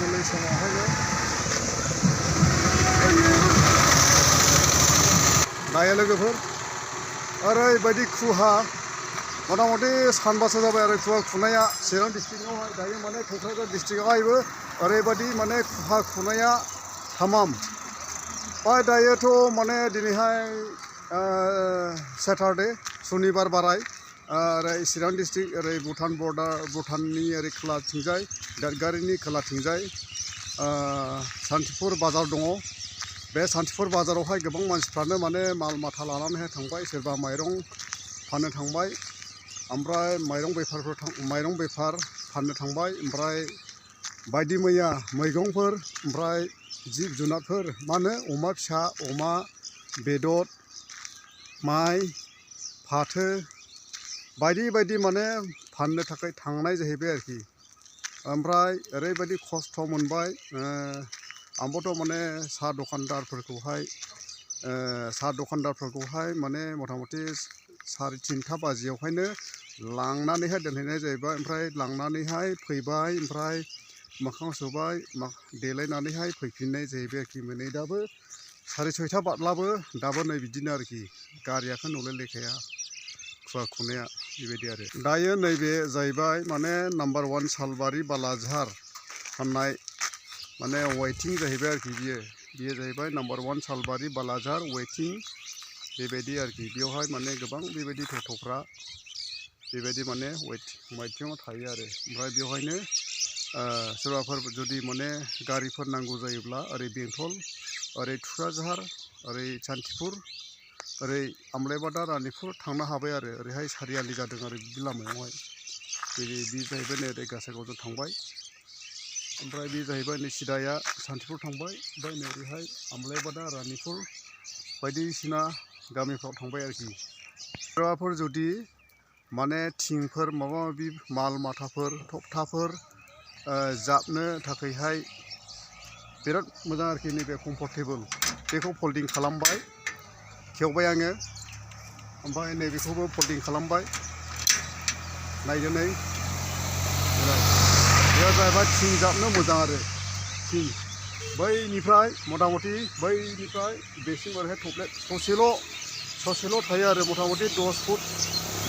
मुलि समावहायनो दायो लोगोफोर ओरैबायदि खुहा मथा-मथि सानबासो जाबाय आरो खुहा खुनाया चिरां डिस्ट्रिक्टआवहाय दायो माने क'क्राझार डिस्ट्रिक्टआवहायबो ओरैबायदि माने खुहा खुनाया थामाम दायोथ' माने दिनैहाय सेटारडे सुनिबार बाराय ओरै चिरां डिस्ट्रिक्ट ओरै भुटान बर्डार भुटाननि ओरै खोलाथिंजाय दादगारिनि खोलाथिंजाय सान्तिपुर बाजार दङ बे सान्तिपुर बाजारावहाय गोबां मानसिफ्रानो माने माल माथा लानानैहाय थांबाय सोरबा माइरं फाननो थांबाय ओमफ्राय माइरं बेफार फाननो थांबाय ओमफ्राय बायदि मैया मैगंफोर ओमफ्राय जिब जुनारफोर मा होनो अमा फिसा अमा बेदर माइ फाथो बायदि बायदि माने फाननो थाखाय थांनाय जाहैबाय आरोखि ओमफ्राय ओरैबायदि खस्थ' मोनबाय आंबोथ' माने साहा दखानदारफोरखौहाय माने मथा-मथि 3:30 बाजियावहायनो लांनानैहाय दोनहैनाय जाहैबाय ओमफ्राय लांनानैहाय फैबाय ओमफ्राय मोखां सुबाय देलायनानैहाय फैफिननाय जाहैबाय आरोखि नै दाबो 6:30 बारलाबो दाबो नै बिदिनो आरोखि गारियाखौ नुलायलायखाया खुहा खुनाया बेबायदि आरो दायो नैबे जाहैबाय माने नाम्बार 1 सालबारि बालाझार होननाय माने वेटिं जाहैबाय आरोखि बियो जाहैबाय नाम्बार 1 सालबारि बालाझार वेटिं बेबायदि आरोखि बेवहाय माने गोबां बेबायदि गथ'फ्रा बेबायदि माने वेटिंआव थायो आरो ओमफ्राय बेवहायनो सोरबाफोर जुदि माने गारिफोर नांगौ जायोब्ला ओरै बेंटल ओरै थुक्राझार ओरै सान्तिपुर ओरै आमलायबादा रानिपुर थांनो हाबाय आरो ओरैहाय सारियालि जादों आरो बे लामायावहाय बे जाहैबाय नै ओरै गासागावजों थांबाय ओमफ्राय बे जाहैबाय नै सिदाया सान्तिपुर थांबाय ओमफ्राय नै ओरैहाय आमलायबादा रानिपुर बायदिसिना गामिफ्राव थांबाय आरोखि सोरबाफोर जुदि माने थिंफोर माबा माबि माल माथाफोर थखथाफोर जाबनो थाखायहाय बिराद मोजां आरोखि नैबे कम्फर्टेबल बेखौ फोल्डिं खालामबाय खेवबाय आङो ओमफ्राय नैबेखौबो फोल्डिं खालामबाय नायदो नै बेयाव जाहैबाय थिं जाबनो मोजां आरो थिं बैनिफ्राय मथा-मथि बैनिफ्राय बेसिम ओरैहाय थब्लेट ससेल' थायो आरो मथा-मथि 10 फुट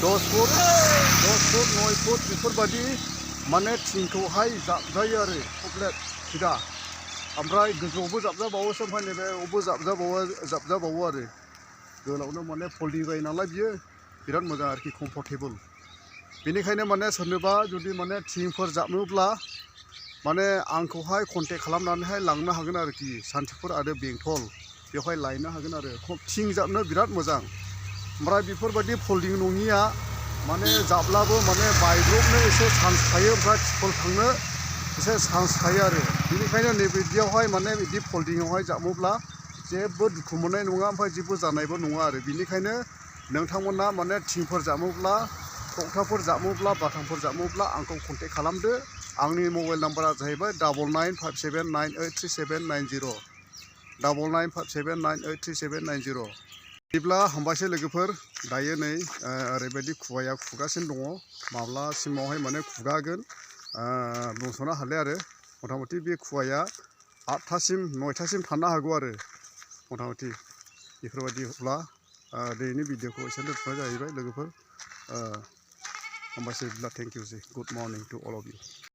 9 फुट बेफोरबायदि माने थिंखौहाय जाबजायो आरो थब्लेट सिदा ओमफ्राय गोजौआवबो जाबजाबावोसो ओमफ्राय नैबेयावबो जाबजाबावो आरो गोलावनो माने फोल्डिं जायो नालाय बियो बिराद मोजां आरोखि कम्फर्टेबल बेनिखायनो माने सोरनोबा जुदि माने थिंफोर जाबनोब्ला माने आंखौहाय कन्टेक्ट खालामनानैहाय लांनो हागोन आरोखि सान्तिपुर आरो बेंटल बेवहाय लायनो हागोन आरो थिं जाबनो बिराद मोजां ओमफ्राय बेफोरबायदि फोल्डिं नङिया माने जाब्लाबो माने बायब्रबनो एसे चान्स थायो ओमफ्राय टिफल थांनो एसे चान्स थायो आरो बेनिखायनो नैबेदियावहाय माने बिदि फोल्डिंआवहाय जाबोब्ला जेबो दुखु मोननाय नङा ओमफ्राय जेबो जानायबो नङा आरो बेनिखायनो नोंथांमोना माने थिंफोर जाबोब्ला थखथाफोर जाबोब्ला बाथामफोर जाबोब्ला आंखौ कन्टेक्ट खालामदो आंनि मबाइल नाम्बारा जाहैबाय 9957983790 9957983790 बिदिब्ला हामबायसै लोगोफोर दायो नै ओरैबायदि खुवाया खुगासिनो दङ माब्लासिमावहाय माने खुगागोन बुंस'नो हाले आरो मथा-मथि बे खुवाया 8थासिम 9थासिम थानो हागौ आरो मथा-मथि बेफोरबायदिब्ला दिनैनि भिडिअखौ एसे दोनथ'नाय जाहैबाय लोगोफोर हामबायसै बिदिब्ला thank you good morning to all of U